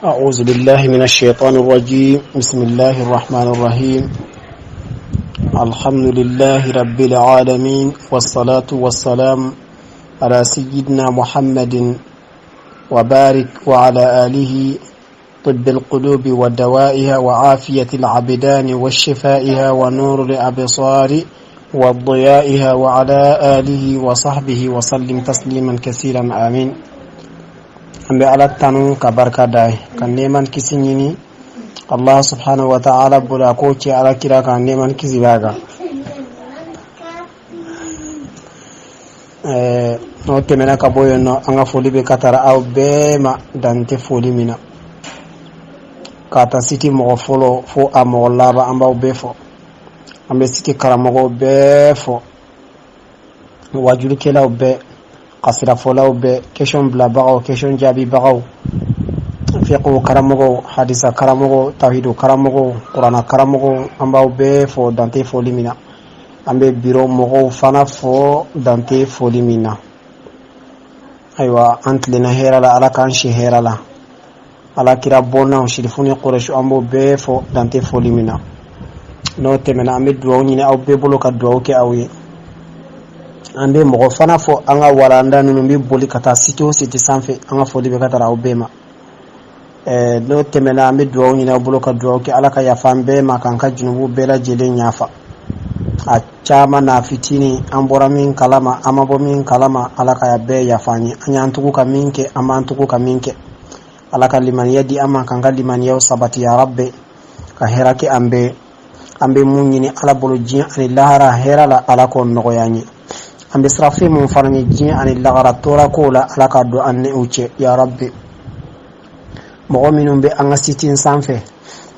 أعوذ بالله من الشيطان الرجيم. بسم الله الرحمن الرحيم. الحمد لله رب العالمين، والصلاة والسلام على سيدنا محمد وبارك وعلى آله طب القلوب ودوائها وعافية العبدان وشفائها ونور الأبصار وضيائها وعلى آله وصحبه وسلم تسليما كثيرا، آمين. An bɛ Ala tanu ka barika da ye, ka nɛɛma ni kisi ɲini Allah subhanahu wa ta'ala bolo, a k'o ci Ala kira kan, nɛɛma ni kisi b'a kan. N'o tɛmɛna ka bɔ yen nɔ, an ka foli bɛ ka taara aw bɛɛ ma, dan tɛ foli min na, k'a ta site mɔgɔ fɔlɔ fo a mɔgɔ laban, an b'aw bɛɛ fo. An bɛ site karamɔgɔw bɛɛ fo, wajulikɛlaw bɛɛ, kasirafɔlaw bɛɛ, question bilabagaw, question jaabibagaw, fiqhu karamɔgɔw, hadisa karamɔgɔw, tawhidu karamɔgɔw, kuranna karamɔgɔw, an b'aw bɛɛ fo, dan tɛ foli min na. An bɛ biro mɔgɔw fana fo, dan tɛ foli min na. Ayiwa, an tilenna hɛrɛ la, Ala k'an si hɛrɛ la. Ala kira bɔnnaw, sirifu ni kɔrɔsi, an b'o bɛɛ fo, dan tɛ foli min na. N'o tɛmɛna, an bɛ dugawu ɲini aw bɛɛ bolo, ka dugawu kɛ aw ye. An bɛ mɔgɔ fana fo, an ka walanda ninnu bɛ boli ka taa site o site sanfɛ, an ka foli bɛ ka taara aw bɛɛ ma. N'o tɛmɛna, an bɛ dugawu ɲini aw bolo, ka dugawu kɛ, Ala ka yafa an bɛɛ ma, k'an ka junubu bɛɛ lajɛlen yafa, a caman n'a fitinin, an bɔra min kalama, an ma bɔ min kalama, Ala ka bɛɛ yafa an ye. An y'an tugu ka min kɛ, an b'an tugu ka min kɛ, Ala ka limaniya di an ma, k'an ka limaniyaw sabati, ya Rabbi, ka hɛrɛ kɛ an bɛɛ. An bɛ mun ɲini Ala bolo diɲɛ ani lahara hɛrɛ la, Ala k'o nɔgɔya an ye. An bɛ siran fɛn mun fana ɲɛ diɲɛ ani lahara tɔɔrɔ kow la, Ala k'a don an ni u cɛ, ya Rabbi. Mɔgɔ minnu bɛ an ka site in sanfɛ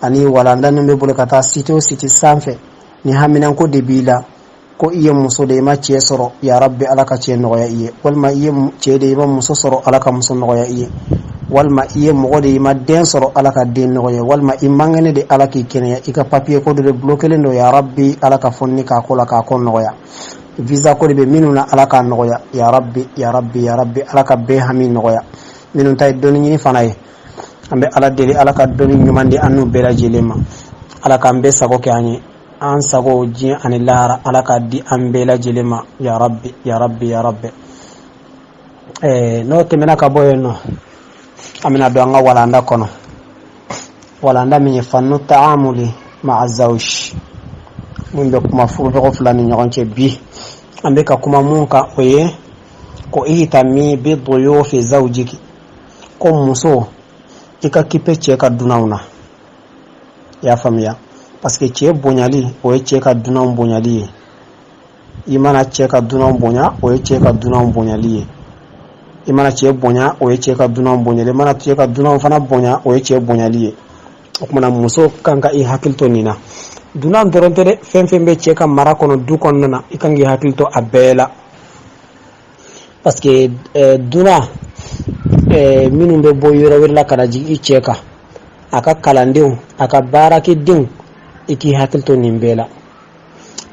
ani walanda ninnu bɛ boli ka taa site o site sanfɛ, ni haminanko de b'i la, ko i ye muso de, i ma cɛ sɔrɔ, ya Rabbi, Ala ka cɛ nɔgɔya i ye. Walima i ye cɛ de, i ma muso sɔrɔ, Ala ka muso nɔgɔya i ye. Walima i ye mɔgɔ de, i ma den sɔrɔ, Ala ka den nɔgɔya. Walima i man kɛnɛ de, Ala k'i kɛnɛya. I ka papiye ko dɔ de bulokelen don, ya Rabbi, Ala ka fɔnni k'a ko la, k'a ko nɔgɔya. Visa ko de bɛ minnu na, Ala k'a nɔgɔya, ya Rabbi, ya Rabbi, ya Rabbi. Ala ka bɛɛ hami nɔgɔya. Minnu ta ye dɔnni ɲini fana ye, an bɛ Ala deli, Ala ka dɔnni ɲuman di an n'u bɛɛ lajɛlen ma. Ala k'an bɛɛ sago kɛ an ye, an sago diɲɛ ani lahara, Ala k'a di an bɛɛ lajɛlen ma, ya Rabbi, ya Rabbi, ya Rabbi. N'o tɛmɛna ka bɔ yen nɔ, an bɛna don an ka walanda kɔnɔ, walanda min ye fannu taamuli ma'a zawj, mun bɛ kuma furuɲɔgɔn fila ni ɲɔgɔn cɛ. Bi an bɛ ka kuma mun kan, o ye ko ihtami bi duyufi zawjiki, ko muso, i ka kipe cɛ ka dunanw na. I y'a faamuya? Parce que cɛ bonyali, o ye cɛ ka dunanw bonyali ye. I mana cɛ ka dunanw bonya, o ye cɛ ka dunanw bonyali ye. I mana cɛ bonya, o ye cɛ ka dunanw bonyali. I mana cɛ ka dunanw fana bonya, o ye cɛ bonyali ye. O kumana, muso kan ka i hakili to nin na. Dunan dɔrɔn tɛ dɛ, fɛn fɛn bɛ cɛ ka mara kɔnɔ du kɔnɔna na, i kan k'i hakili to a bɛɛ la. Parce que dunan minnu bɛ bɔ yɔrɔ wɛrɛ la ka na jigin i cɛ kan, a ka kalandenw, a ka baarakɛdenw, i k'i hakili to nin bɛɛ la.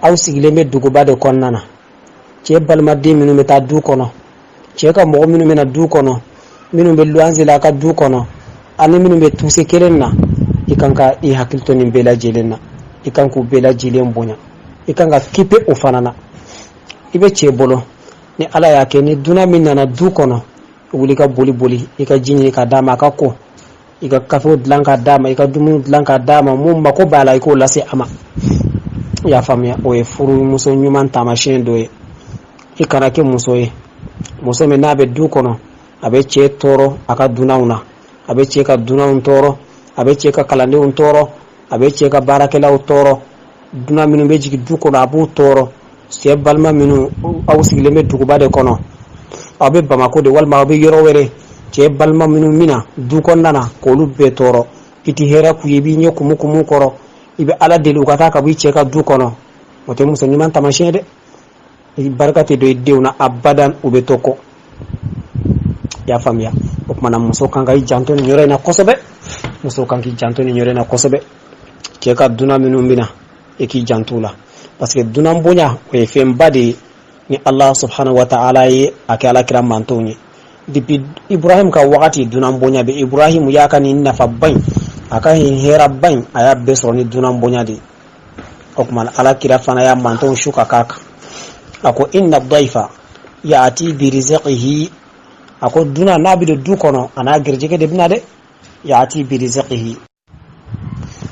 Aw sigilen bɛ duguba de kɔnɔna na, cɛ balimaden minnu bɛ taa du kɔnɔ, cɛ ka mɔgɔ minnu bɛ na du kɔnɔ, minnu bɛ luwanse la a ka du kɔnɔ, ani minnu bɛ tuse kelen na, i kan ka i hakili to nin bɛɛ lajɛlen na. I kan k'u bɛɛ lajɛlen bonya, i kan ka kipe o fana na. I bɛ cɛ bolo, ni Ala y'a kɛ ni dunan min nana du kɔnɔ, wuli ka boli boli, i ka ji ɲini ka d'a ma a ka ko, i ka kafew dilan ka d'a ma, i ka dumuni dilan ka d'a ma, mun mako b'a la, i k'o lase a ma. I y'a faamuya? O ye furumuso ɲuman taamasiyɛn dɔ ye. I kana kɛ muso ye, muso min n'a bɛ du kɔnɔ, a bɛ cɛ tɔɔrɔ a ka dunanw na, a bɛ cɛ ka dunanw tɔɔrɔ, a bɛ cɛ ka kalandenw tɔɔrɔ, a bɛ cɛ ka baarakɛlaw tɔɔrɔ, dunan minnu bɛ jigin du kɔnɔ, a b'u tɔɔrɔ, cɛ balima minnu, aw sigilen bɛ duguba de kɔnɔ, aw bɛ Bamako de walima aw bɛ yɔrɔ wɛrɛ, cɛ balima minnu bɛ na du kɔnɔna na, k'olu bɛɛ tɔɔrɔ. I tɛ hɛrɛ k'u ye, i b'i ɲɛ kumu kumu kɔrɔ, i bɛ Ala deli u ka taa ka bɔ i cɛ ka du kɔnɔ. O tɛ muso ɲuman taamasiyɛn dɛ. I barika tɛ don i denw na abadan, u bɛ to kɔ. I y'a faamuya? O tuma na, muso kan ka i janto nin yɔrɔ in na kosɛbɛ. Muso kan k'i janto nin yɔrɔ in na kosɛbɛ. Cɛ ka dunan minnu bɛ na, i k'i janto u la, parce que dunan bonya, o ye fɛnba de ye ni Allah subhanahu wa ta'ala ye a kɛ Ala kira mantonw ye. Depuis Ibrahim ka wagati, dunan bonya bɛ. Ibrahim y'a ka nin nafaba in, a ka nin hɛrɛba in, a y'a bɛɛ sɔrɔ ni dunan bonya de ye. O tuma ala kira fana y'a mantonw su ka k'a kan. A ko inna daifa yaati biriziqihi. A ko dunan n'a bɛ don du kɔnɔ, a n'a garijɛgɛ de bɛ na dɛ. Yaati biriziqihi.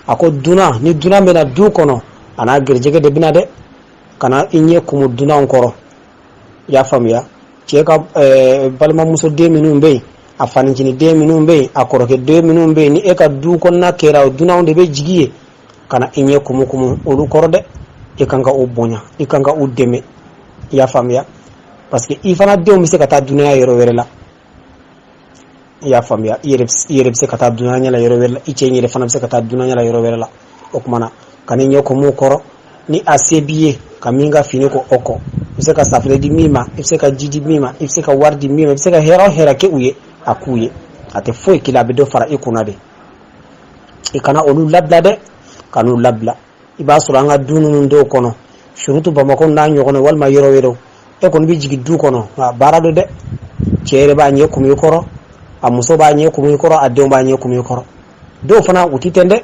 A ko dunan, ni dunan bɛna du kɔnɔ, a n'a garijɛgɛ de bɛ na dɛ. Kana i ɲɛ kumu dunanw kɔrɔ. I y'a faamuya? Cɛ ka balimamuso den minnu bɛ yen, a fanicinin den minnu bɛ yen, a kɔrɔkɛ den minnu bɛ yen, ni e ka du kɔnɔna kɛra o dunanw de bɛ jigi ye, kana i ɲɛ kumu kumu olu kɔrɔ dɛ. I kan ka u bonya, i kan ka u dɛmɛ. I y'a faamuya? Parce que i fana denw bɛ se ka taa dunanya yɔrɔ wɛrɛ la. I y'a faamuya? I yɛrɛ bɛ se ka taa dunanya la yɔrɔ wɛrɛ la, i cɛ yɛrɛ fana bɛ se ka taa dunanya la yɔrɔ wɛrɛ la. O tuma na, kan'i ɲɛ kumu kɔrɔ. Ni a se b'i ye ka min ka fini ko o kɔ, i bɛ se ka safunɛ di min ma, i bɛ se ka ji di min ma, i bɛ se ka wari di min ma, i bɛ se ka hɛrɛ o hɛrɛ kɛ u ye, a k'u ye, a tɛ foyi k'i la, a bɛ dɔ fara i kunna de. I kana olu labila dɛ, kan'u labila. I b'a sɔrɔ an ka du ninnu dɔw kɔnɔ, surtout Bamakɔ n'a ɲɔgɔnna walima yɔrɔ wɛrɛw, e kɔni bɛ jigin du kɔnɔ, nka baara don dɛ. Cɛ yɛrɛ b'a ɲɛ kumu i kɔrɔ, a muso b'a ɲɛ kumu i kɔrɔ, a denw b'a ɲɛ kumu i kɔrɔ. Dɔw fana u ti ten dɛ,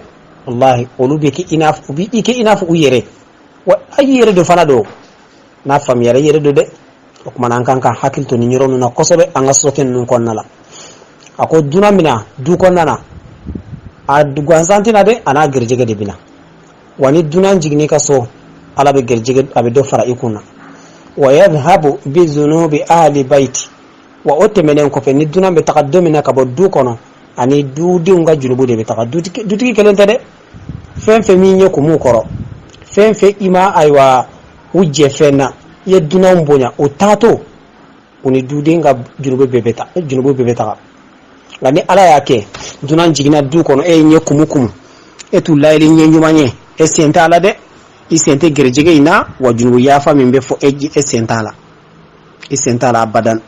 walahi. Olu bɛ kɛ i n'a fɔ u bɛ i kɛ i n'a fɔ u yɛrɛ wa. A y'i yɛrɛ don fana don n'a faamuyara, i yɛrɛ don dɛ. O tuma na, an kan ka hakili to nin yɔrɔ ninnu na kosɛbɛ an ka société ninnu kɔnɔna la. A ko dunan bɛna du kɔnɔna na, a gansan tɛna dɛ, a n'a garijɛgɛ de bɛna. Wa ni dunan jiginn'i ka so, ala bɛ garijɛgɛ, a bɛ dɔ fara i kun na. Wa yadhhabu bi zunubi ahli baiti. Wa o tɛmɛnen kɔfɛ, ni dunan bɛ taga don min na ka bɔ du kɔnɔ, ani dudenw ka junubu de bɛ taga. Dutigi kelen tɛ dɛ. Fɛn fɛn min ye kumu kɔrɔ, fɛn fɛn i ma, ayiwa, u jɛ fɛn na, i ye dunanw bonya, o taatɔ, u ni duden ka junubu bɛɛ bɛ taa, junubu bɛɛ bɛ taga. Nka ni ala y'a kɛ dunan jiginna du kɔnɔ, e ye ɲɛ kumu kumu, e t'u layɛli ɲɛ ɲuman ye, e sen t'a la dɛ, i sen tɛ gɛrɛjɛgɛ in na. Wa junubu yafa min bɛ fɔ, e sen t'a la, i sen t'a la abadan.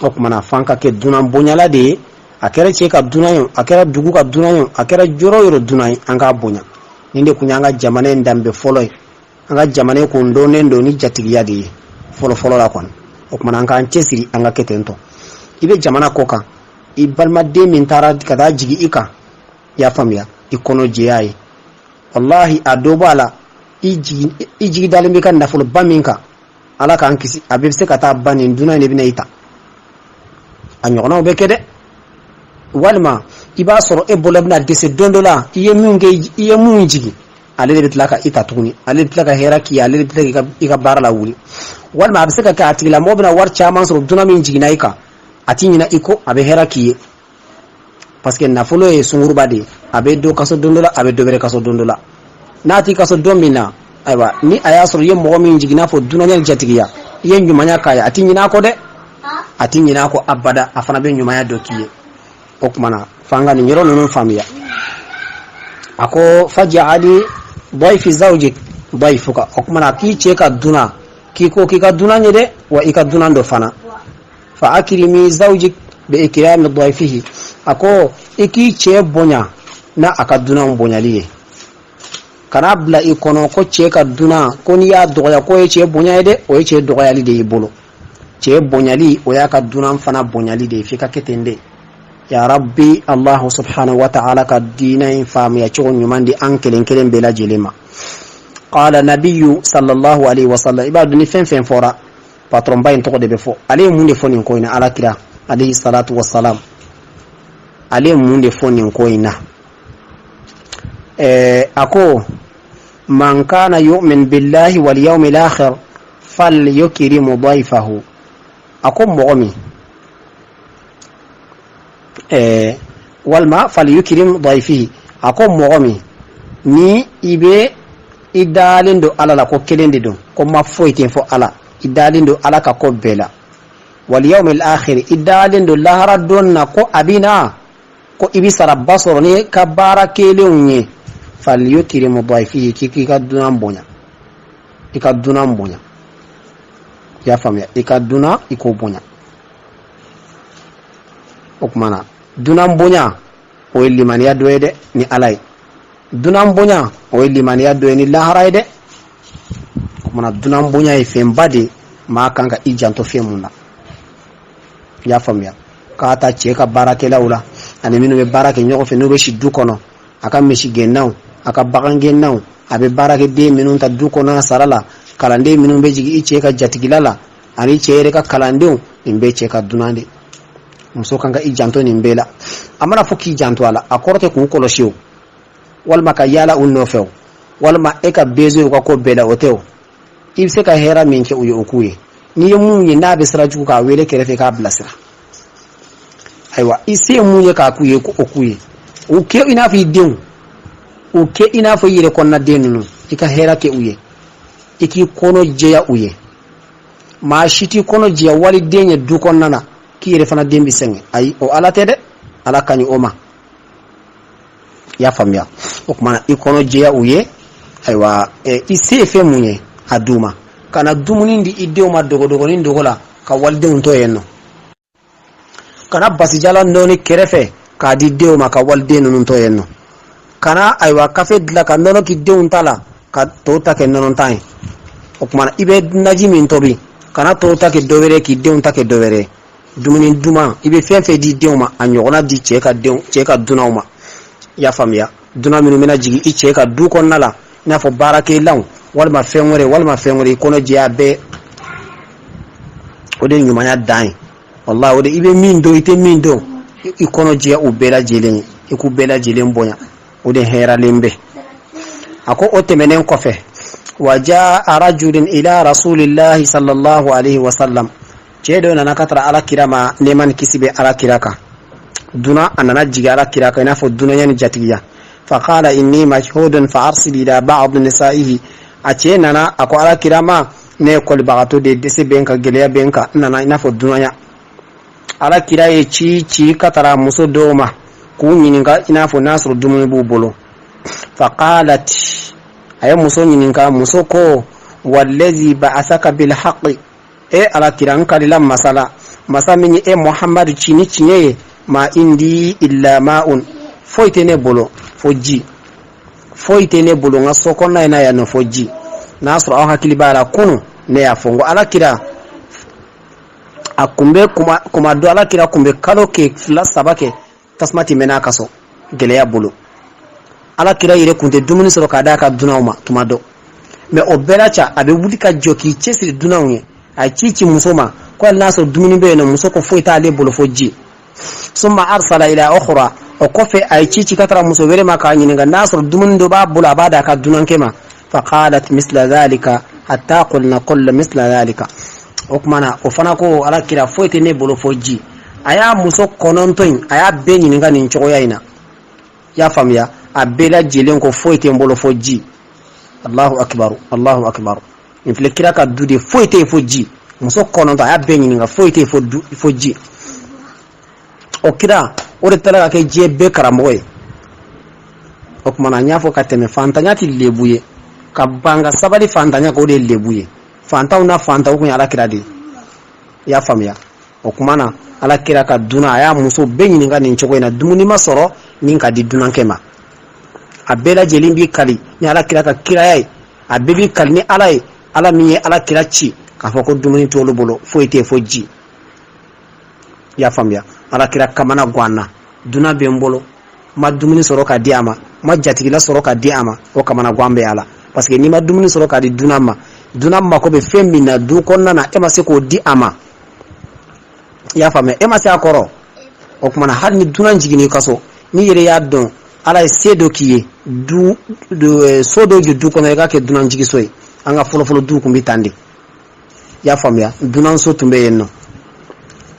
O tuma na, f'an ka kɛ dunan bonyala de ye. A kɛra cɛ ka dunan ye, a kɛra dugu ka dunan ye, a kɛra yɔrɔ o yɔrɔ dunan ye, an k'a bonya. Nin de kun y'an ka jamana in danbe fɔlɔ ye. An ka jamana in kun dɔnnen don ni jatigiya de ye fɔlɔ fɔlɔ la kɔni. O tuma na, an k'an cɛsiri, an ka kɛ ten tɔ. I bɛ jamana kɔ kan, i balimaden min taara ka taa jigin i kan, i y'a faamuya, i kɔnɔ jɛya ye, walahi, a dɔ b'a la. I jigi dalen b'i ka nafoloba min kan, ala k'an kisi, a bɛɛ bɛ se ka taa ban. Nin dunan in de bɛna i ta. A ɲɔgɔnnaw bɛ kɛ dɛ. Walima i b'a sɔrɔ e bolo bɛna dɛsɛ don dɔ la, i ye min kɛ, i ye mun jigin, ale de bɛ tila ka i ta tuguni, ale de bɛ tila ka hɛrɛ k'i ye, ale de bɛ tila k'i ka baara lawuli. Walima a bɛ se ka kɛ a tigilamɔgɔ bɛna wari caman sɔrɔ, dunan min jiginna i kan, a ti ɲinɛ i kɔ, a bɛ hɛrɛ k'i ye, parce que nafolo ye sunguruba de ye. A bɛ dɔ kaso don dɔ la, a bɛ dɔ wɛrɛ kaso don dɔ la. N'a t'i kaso don min na, ayiwa, ni a y'a sɔrɔ i ye mɔgɔ min jigin, n'a fɔ dunanya ni jatigiya, i ye ɲumanya k'a ye, a ti ɲinɛ a kɔ dɛ, a ti ɲinɛ a kɔ abada. A fana bɛ ɲumanya dɔ k'i ye. O tuma na, f'an ka nin yɔrɔ ninnu faamuya. A ko faj'ali dayfi zawjik dayfuka. O tuma na, k'i cɛ ka dunan, k'i ko k'i ka dunan ye dɛ, wa i ka dunan dɔ fana. Fa akrimi zawjik bi ikrami dayfihi. A ko i k'i cɛ bonya n'a a ka dunanw bonyali ye. Kana bila i kɔnɔ ko cɛ ka dunan, ko n'i y'a dɔgɔya k'o ye cɛ bonya ye dɛ, o ye cɛ dɔgɔyali de y'i bolo. Cɛ bonyali, o y'a ka dunan fana bonyali de ye. F'i ka kɛ ten de. Ya rabbi, allahu subhanahu wa ta'ala ka diinɛ in faamuya cogo ɲuman di an kelen kelen bɛɛ lajɛlen ma. Qala nabiyu sallallahu alaihi wasallam. I b'a dɔn, ni fɛn fɛn fɔra, patron ba in tɔgɔ de bɛ fɔ. Ale ye mun de fɔ nin ko in na? Ala kira alayhi salatu wasalam, ale ye mun de fɔ nin ko in na? A ko man kana yu'min billahi wal yawmil akhir falyukrim dayfahu. A ko mɔgɔ min, walima falyukrim dayfihi, a ko mɔgɔ min ni i bɛ i dalen don ala la ko kelen de don, ko ma foyi tɛ fɔ ala, i dalen don ala ka ko bɛɛ la, wal yawmil akhir, i dalen don lahara don na, ko a bɛ na, ko i bɛ saraba sɔrɔ ni ka baara kelenw ye, falyukrim dayfihi, k'i k'i ka dunan bonya, i ka dunan bonya. I y'a faamuya? I ka dunan, i k'o bonya. O tuma na, dunan bonya, o ye limaniya dɔ ye dɛ ni ala ye. Dunan bonya, o ye limaniya dɔ ye ni lahara ye dɛ. O tuma na, dunan bonya ye fɛnba de, maa kan ka i janto fɛn mun na. I y'a faamuya, k'a ta cɛ ka baarakɛlaw la ani minnu bɛ baara kɛ ɲɔgɔn fɛ, n'u bɛ si du kɔnɔ, a ka misigɛnnaw, a ka bagangɛnnaw, a bɛ baarakɛden minnu ta du kɔnɔ sara la, kalanden minnu bɛ jigin i cɛ ka jatigila la ani cɛ yɛrɛ ka kalandenw, nin bɛɛ cɛ ka dunan de. Muso kan ka i janto nin bɛɛ la. A mana fɔ k'i janto a la, a kɔrɔ tɛ k'u kɔlɔsi o, walima ka yaala u nɔfɛ o, walima e ka besoin u ka ko bɛɛ la, o tɛ o. I bɛ se ka hɛrɛ min kɛ u ye, o k'u ye. N'i ye mun ye n'a bɛ sira jugu k'a wele kɛrɛfɛ k'a bilasira, ayiwa, i se ye mun ye k'a k'u ye, o k'u ye. U kɛ i n'a fɔ i denw, u kɛ i n'a fɔ i yɛrɛ kɔnɔna den ninnu. I ka hɛrɛ kɛ u ye, i k'i kɔnɔ jɛya u ye. Maa si t'i kɔnɔ jɛya waliden ye du kɔnɔna na k'i yɛrɛ fana den bɛ sɛgɛn. Ayi, o ala tɛ dɛ, ala ka ɲi o ma. I y'a faamuya? O tuma na, i kɔnɔ jɛya u ye. Ayiwa, i se ye fɛn mun ye, a d'u ma. Kana dumuni di i denw ma dogodogonin dogo la ka walidenw to yen nɔ. Kana basijalan nɔɔni kɛrɛfɛ k'a di denw ma ka waliden ninnu to yen nɔ. Kana, ayiwa, kafe dilan ka nɔnɔ k'i denw ta la ka tɔw ta kɛ nɔnɔntan ye. O tuma na, i bɛ naji min tobi, kana tɔw ta kɛ dɔ wɛrɛ k'i denw ta kɛ dɔ wɛrɛ ye. Dumuni duman, i bɛ fɛn fɛn di denw ma, a ɲɔgɔnna di cɛ ka denw, cɛ ka dunanw ma. I y'a faamuya? Dunan minnu bɛna jigin i cɛ ka du kɔnɔna la, i n'a fɔ baarakɛlaw walima fɛn wɛrɛ, walima fɛn wɛrɛ, i kɔnɔ jɛya bɛɛ. O de ye ɲumanya dan ye, walahi. O de i bɛ min dɔn, i tɛ min dɔn, i kɔnɔ jɛya u bɛɛ lajɛlen ye, i k'u bɛɛ lajɛlen bonya, o de hɛrɛlen bɛ. A ko o tɛmɛnen kɔfɛ, wa jaa rajulun ila rasulillahi sallallahu alaihi wasallam, cɛ dɔ nana ka taara ala kira ma, nɛɛma ni kisi bɛ ala kira kan. Dunan, a nana jigin ala kira kan, i n'a fɔ dunanya ni jatigiya. Faqala inni mashhudun fa arsil ila ba'd nisaihi. A cɛ nana, a ko ala kira ma, ne ye kɔlibagatɔ de, dɛsɛ bɛ n kan, gɛlɛya bɛ n kan, n nana i n'a fɔ dunanya. Ala kira ye ci ci ka taara muso dɔw ma k'u ɲininka, i n'a fɔ n'a sɔrɔ dumuni b'u bolo. Faqalat, a ye muso ɲininka, muso ko, wallazi ba'athaka bil haqqi, e ala kira, n kalila masa la, masa min ye e Muhammadu ci ni tiɲɛ ye, ma indi illa ma'un, foyi tɛ ne bolo fo ji. Foyi tɛ ne bolo n ka so kɔnɔna in na yan nɔ fo ji. N'a sɔrɔ aw hakili b'a la, kunu ne y'a fɔ n ko ala kira a kun bɛ kuma dɔ, ala kira kun bɛ kalo kɛ 2, 3 kɛ, tasuma tɛ mɛnɛ a ka so, gɛlɛya bolo. Ala kira yɛrɛ kun tɛ dumuni sɔrɔ k'a d'a ka dunanw ma tuma dɔ, mɛ o bɛɛ la ca, a bɛ wuli ka jɔ k'i cɛsiri dunanw ye. A ye ci ci muso ma ko hali n'a sɔrɔ dumuni bɛ yen nɔ. Muso ko foyi t'ale bolo fo ji. Summa arsala ila ukhra, o kɔfɛ a ye ci ci ka taara muso wɛrɛ ma k'a ɲininka n'a sɔrɔ dumuni dɔ b'a bolo, a b'a d'a ka dunankɛ ma. Faqalat misla dhalika hatta qulna kulla misla dhalika. O tuma na, o fana ko, ala kira, foyi tɛ ne bolo fo ji. A y'a muso 9 in, a y'a bɛɛ ɲininka nin cogoya in na. I y'a faamuya? A bɛɛ lajɛlen ko foyi tɛ n bolo fo ji. Allahu akbar, allahu akbar! Nin filɛ kira ka du de, foyi tɛ yen fo ji. Muso 9, a y'a bɛɛ ɲininka, foyi tɛ yen fo ji. O kira o de taara ka kɛ diɲɛ bɛɛ karamɔgɔ ye. O tuma na, n y'a fɔ ka tɛmɛ, fantanya tɛ lebu ye. Ka ban ka sabali fantanya kan, o de ye lebu ye. Fantanw na fantanw kun ye ala kira de ye. I y'a faamuya? O tuma na, ala kira ka dunan, a y'a muso bɛɛ ɲininka nin cogo in na, dumuni ma sɔrɔ min ka di dunankɛ ma. A bɛɛ lajɛlen b'i kali ni ala kira ka kiraya ye, a bɛɛ b'i kali ni ala ye, ala min ye ala kira ci, k'a fɔ ko dumuni t'olu bolo, foyi tɛ yen fo ji. I y'a faamuya? Ala kira kamana ganna. Dunan bɛ n bolo, n ma dumuni sɔrɔ ka di a ma, n ma jatigila sɔrɔ ka di a ma. O kamana gan bɛ a la, parce que n'i ma dumuni sɔrɔ ka di dunan ma, dunan mako bɛ fɛn min na du kɔnɔna na, e ma se k'o di a ma. I y'a faamuya? E ma se a kɔrɔ. O tuma na, hali ni dunan jiginn'i ka so, n'i yɛrɛ y'a dɔn ala ye se dɔ k'i ye, du so dɔ jɔ du kɔnɔ, i k'a kɛ dunan jigiso ye. An ka fɔlɔfɔlɔ du kun bɛ tan de. I y'a faamuya? Dunanso tun bɛ yen nɔ.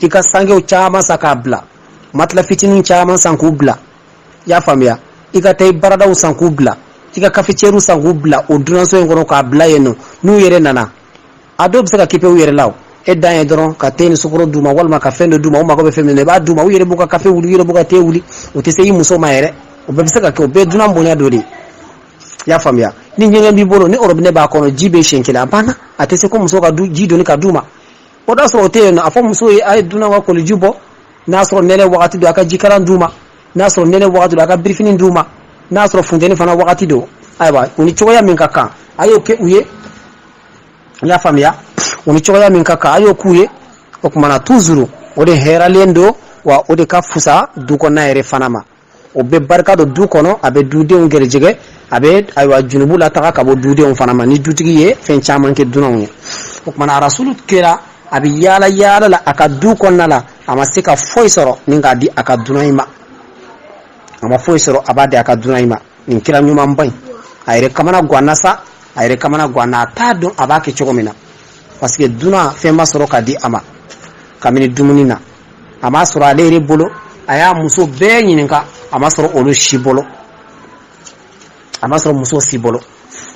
I ka sankew caman san k'a bila, matelas fitinin caman san k'u bila. I y'a faamuya? I ka taa i baradaw san k'u bila, i ka cafetière san k'u bila o dunanso in kɔnɔ, k'a bila yen nɔ. N'u yɛrɛ nana, a dɔw bɛ se ka kipe u yɛrɛ la. O e dan ye dɔrɔn ka te ni sukaro d'u ma, walima ka fɛn dɔ d'u ma. U mago bɛ fɛn min na, i b'a d'u ma. U yɛrɛ b'u ka kafe wuli, u yɛrɛ b'u ka te wuli, u tɛ se i muso ma yɛrɛ. O bɛɛ bɛ se ka kɛ, o bɛɛ dunan bonya dɔ de ye. I y'a faamuya? Ni ɲɛgɛn b'i bolo, ni robinet b'a kɔnɔ, ji bɛ siɲɛ kelen, a banna. A tɛ se ko muso ka ji doni ka d'u ma. O da sɔrɔ o tɛ yen nɔ, a fɔ muso ye, a ye dunan ka koliji bɔ. N'a sɔrɔ nɛnɛ wagati don, a ka jikalan d'u ma. N'a sɔrɔ nɛnɛ wagati don, a ka birifini d'u ma. N'a sɔrɔ funteni fana wagati don, ayiwa, u ni cogoya min ka kan, a y'o kɛ u ye. I y'a faamuya? U ni cogoya min ka kan, a y'o k'u ye. O tuma na, toujours O de hɛrɛlen don wa, o de ka fusa du kɔnɔna yɛrɛ fana ma. O bɛ barika don du kɔnɔ, a bɛ dudenw gɛrɛjɛgɛ, a bɛ ayiwa junubu lataga ka bɔ dudenw fana ma ni dutigi ye fɛn caman kɛ dunanw ye. O kumana Rasulu kɛra a bɛ yaala yaala la a ka du kɔnɔna la, a ma se ka foyi sɔrɔ ni k'a di a ka dunan in ma. A ma foyi sɔrɔ a b'a di a ka dunan in ma. Nin kira ɲumanba in, a yɛrɛ kamana ganna sa, a yɛrɛ kamana ganna, a t'a dɔn a b'a kɛ cogo min na, parce que dunan fɛn ma sɔrɔ ka di a ma kabini dumuni na. A ma sɔrɔ ale yɛrɛ bolo, a y'a muso bɛɛ ɲininka, a ma sɔrɔ olu si bolo, a ma sɔrɔ muso si bolo.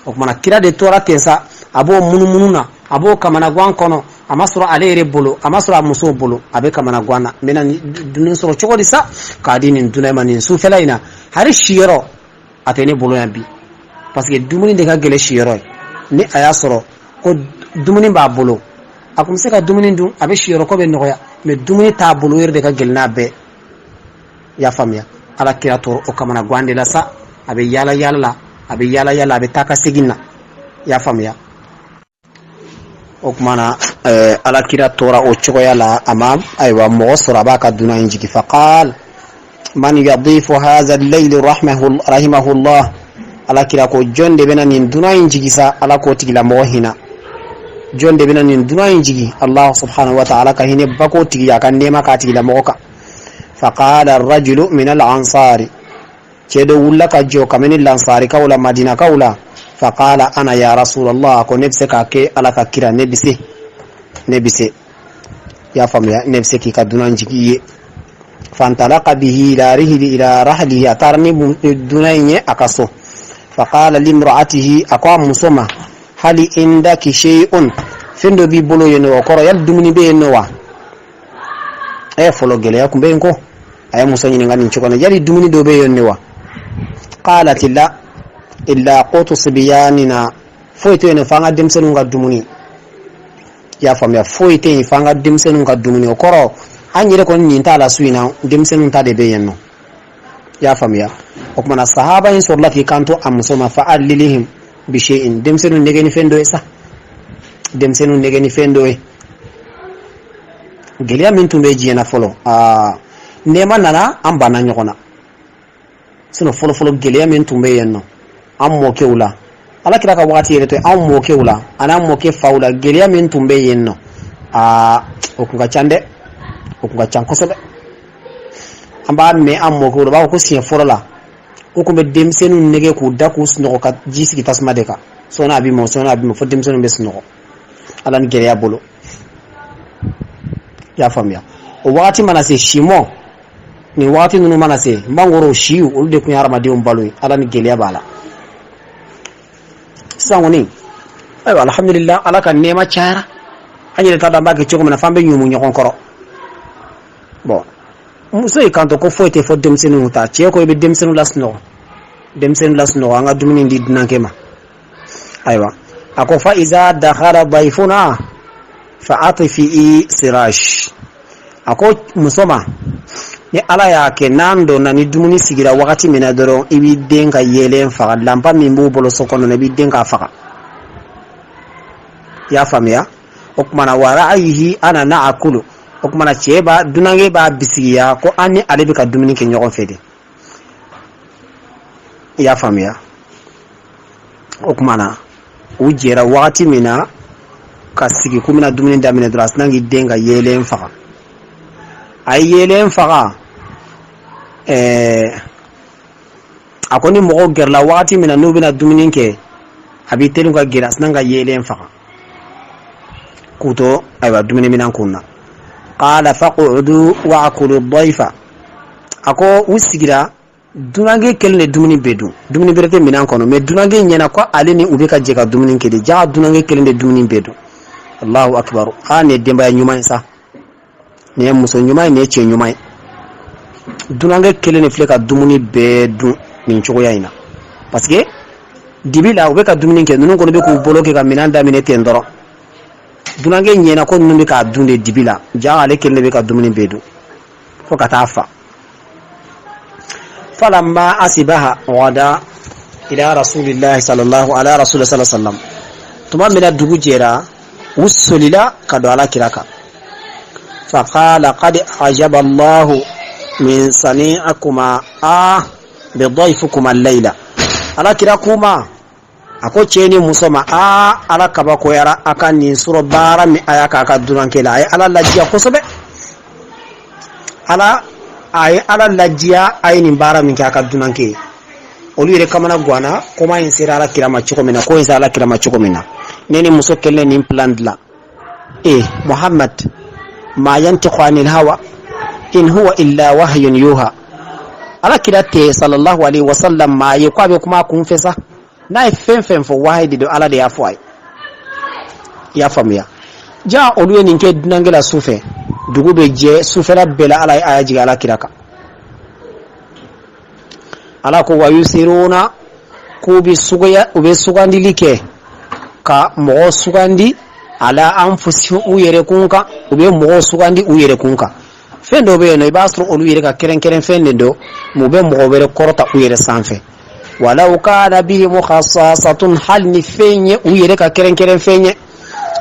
O kumana kira de tora ten sa, a b'o munumunu na, a b'o kamanagan kɔnɔ. A ma sɔrɔ ale yɛrɛ bolo, a ma sɔrɔ a musow bolo, a bɛ kamanagan na. N bɛna dumuni sɔrɔ cogo di sa k'a di nin dunan ma nin sufɛla in na? Hali siyɔrɔ a tɛ ne bolo yan bi, parce que dumuni de ka gɛlɛn siyɔrɔ ye. Ni a y'a sɔrɔ ko dumuni b'a bolo, a tun bɛ se ka dumuni dun, a bɛ siyɔrɔ ko bɛ nɔgɔya, mais dumuni t'a bolo, o yɛrɛ de ka gɛlɛn n'a bɛɛ. I y'a faamuya? Ala kira tora o kamanagan de la sa, a bɛ yaala yaala la, a bɛ yaala yaala, a bɛ taa ka segin na. I y'a faamuya? O tuma na ala kira tora o cogoya la, a ma ayiwa mɔgɔ sɔrɔ a b'a ka dunan in jigi. Faqal man yadifu hadha al-layl rahimahullah. Ala kira ko jɔn de bɛna nin dunan in jigi sa? Ala k'o tigilamɔgɔ hinɛ. Jɔn de bɛna nin dunan in jigi? Allah subhanahu wa ta'ala ka hinɛ bako tigi, a ka nɛɛma k'a tigilamɔgɔ kan. Faqala ar-rajulu min al-ansari, cɛ dɔ wulila ka jɔ kabini lansarikaw la, madinakaw la. Faqala ana ya rasulallah, ko ne bɛ se k'a kɛ, Ala ka kira, ne bɛ se, ne bɛ se. I y'a faamuya? Ne bɛ se k'i ka dunan jigi i ye. Fantalaka bihi ila rihli ila rahlihi, a taara ni dunan in ye a ka so. Faqala limra'atihi, a ko a muso ma, hali indaki shay'un, fɛn dɔ b'i bolo yen nɔ? O kɔrɔ, yali dumuni bɛ yen nɔ wa? Ɛ, fɔlɔ gɛlɛya tun bɛ yen ko a ye muso ɲininka nin cogo la, yali dumuni dɔ bɛ yen ne wa? Qalat la illa qutu sibyanina, foyi tɛ yen f'an ka denmisɛnninw ka dumuni. I y'a faamuya? Foyi tɛ yen f'an ka denmisɛnninw ka dumuni. O kɔrɔ, an yɛrɛ kɔni nin t'a la su in na, denmisɛnninw ta de bɛ yen nɔ. I y'a faamuya? O kumana sahaba in sɔrɔla k'i kanto a muso ma, fa adlilihim bi shay'in, denmisɛnninw nɛgɛ ni fɛn dɔ ye sa, denmisɛnninw nɛgɛ ni fɛn dɔ ye. Gɛlɛya min tun bɛ diɲɛ na fɔlɔ, aa, nɛɛma nana, an banna ɲɔgɔn na. Sinon fɔlɔfɔlɔ gɛlɛya min tun bɛ yen nɔ, an mɔkɛw la, Ala kira ka wagati yɛrɛ to, an mɔkɛw la an'an mɔkɛ faw la, gɛlɛya min tun bɛ yen nɔ, aa, o kun ka ca dɛ, o kun ka ca kosɛbɛ. An b'a mɛn an mɔkɛw la, u b'a fɔ ko siɲɛ fɔlɔ la, u kun bɛ denmisɛnninw nɛgɛ k'u da k'u sunɔgɔ ka ji sigi tasuma de kan. Sɔɔni a bɛ mɔ, sɔɔni a bɛ mɔ, fo denmisɛnninw bɛ sunɔgɔ Ala ni gɛlɛya bolo. I y'a faamuya? O wagati mana se, simɔ nin wagati ninnu mana se, mangoro siw, olu de tun ye hadamadenw balo ye. Ala ni gɛlɛya b'a la. Sisan kɔni, ayiwa, alhamdulillah, Ala ka nɛɛma cayara, an yɛrɛ t'a dɔn an b'a kɛ cogo min na, f'an bɛ ɲumu ɲɔgɔn kɔrɔ. Bɔn, muso y'i kanto ko foyi tɛ fɔ denmisɛnninw ta. Cɛ ko i bɛ denmisɛnninw lasunɔgɔ, denmisɛnninw lasunɔgɔ, an ka dumuni di dunankɛ ma. Ayiwa, a ko fa iza dakhala dayfuna fa atfi'i siraj. A ko muso ma, ni Ala y'a kɛ n'an donna ni dumuni sigira wagati min na dɔrɔn, i b'i den ka yeelen faga, lanpa min b'u bolo so kɔnɔ, i b'i den k'a faga. I y'a faamuya? O kumana wa ra'ayihi ana na'akulu. O kumana cɛ b'a, dunankɛ b'a bisigiya ko an ni ale bɛ ka dumuni kɛ ɲɔgɔn fɛ de. I y'a faamuya? O tuma na u jɛra wagati min na ka sigi k'u bɛna dumuni daminɛ dɔrɔn, a sinna k'i den ka yeelen faga. A ye yeelen faga, a ko ni mɔgɔw gɛrɛla wagati min na n'u bɛna dumuni kɛ, a b'i teli ka gɛrɛ, a sinna ka yeelen faga k'u to ayiwa dumuni minɛn kun na. Qala faqudu wa'kulu dayfa. A ko u sigira, dunankɛ kelen de dumuni bɛɛ dun, dumuni bɛrɛ tɛ minɛn kɔnɔ, mɛ dunankɛ ɲɛna ko ale ni u bɛ ka jɛ ka dumuni kɛ de. Jaa, dunankɛ kelen de dumuni bɛɛ dun. Allahu akbar! Aa, nin ye denbaya ɲuman ye sa, nin ye muso ɲuman ye, nin ye cɛ ɲuman ye. Dunankɛ kelen de filɛ ka dumuni bɛɛ dun nin cogoya in na, parce que dibi la u bɛ ka dumuni kɛ, ninnu kɔni bɛ k'u bolo kɛ ka minɛn daminɛ ten dɔrɔn. Dunankɛ ɲɛna ko ninnu bɛ k'a dun de dibi la, jaa ale kelen de bɛ ka dumuni bɛɛ dun fo ka taa fa. Falamma asibaha wada ila rasulillahi sallallahu ala rasulillahi sallallahu alaihi wasallam. Tuma min na dugu jɛra, u solila ka don Ala kira kan. Faqala qad ajaba Allahu min sani'akuma a bi dayfikuma layla. Ala kira k'u ma, a ko cɛ ni muso ma, aa, Ala kabakoyara a ka nin surɔ baara min a y'a k'a ka dunankɛ la. A ye Ala ladiya kosɛbɛ. Ala a ye Ala ladiya a ye nin baara min kɛ a ka dunankɛ ye. Olu yɛrɛ kamana ganna. Kuma in sera Ala kira ma cogo min na, ko in sera Ala kira ma cogo min na, ne ni muso kelen nin plan dilan. E Muhammad, ma yantiqu anil hawa in huwa illa wahyun yuha. Ala kira tɛ sallallahu alaihi wasallam maa ye ko a bɛ kuma a kun fɛ sa. N'a ye fɛn fɛn fɔ, wahayi de don, Ala de y'a fɔ a ye. I y'a faamuya? Ja olu ye nin kɛ dunankɛ la su fɛ, dugu bɛ jɛ, sufɛla bɛɛ la, Ala ye aya jigin Ala kira kan. Ala ko wa yusiruna, k'u bɛ suguya, u bɛ sugandili kɛ ka mɔgɔ sugandi ala anfusihim, u yɛrɛ kun kan. U bɛ mɔgɔ sugandi u yɛrɛ kun kan. Fɛn dɔ bɛ yen nɔ, i b'a sɔrɔ olu yɛrɛ ka kɛrɛnkɛrɛn fɛn de don, mais u bɛ mɔgɔ wɛrɛ kɔrɔta u yɛrɛ sanfɛ. Walaw kana bihim khasasatun, hali ni fɛn ye u yɛrɛ ka kɛrɛnkɛrɛn fɛn ye,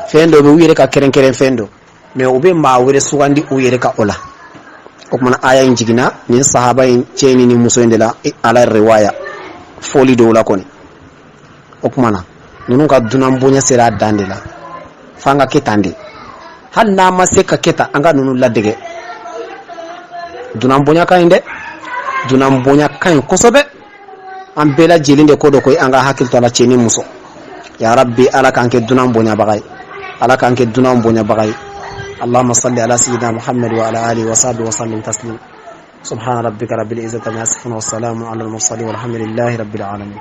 fɛn dɔ bɛ u yɛrɛ ka kɛrɛnkɛrɛn fɛn don, mais u bɛ maa wɛrɛ sugandi u yɛrɛ ka o la. O kumana aya in jiginna nin sahaba in cɛ ni muso in de la, ala riwaya fɔli dɔw la kɔni. O kumana ninnu ka dunan bonya sera a dan de la, f'an ka kɛ tan de. Hali n'an ma se ka kɛ tan, an ka ninnu ladege. Dunan bonya ka ɲi dɛ, dunan bonya ka ɲi kosɛbɛ. An bɛɛ lajɛlen de ko dɔ ko an ka hakili to a la, cɛ ni muso. Ya rabbi, Ala k'an kɛ dunan bonyabaga ye, Ala k'an kɛ dunan bonyabaga ye. Allahumma salli ala sayyidina Muhammad wa ala alihi wa sahbihi wa sallim taslim. Subhana rabbika rabbil izzati amma yasifun wa salamun ala al mursalin walhamdulillahi rabbil alamin.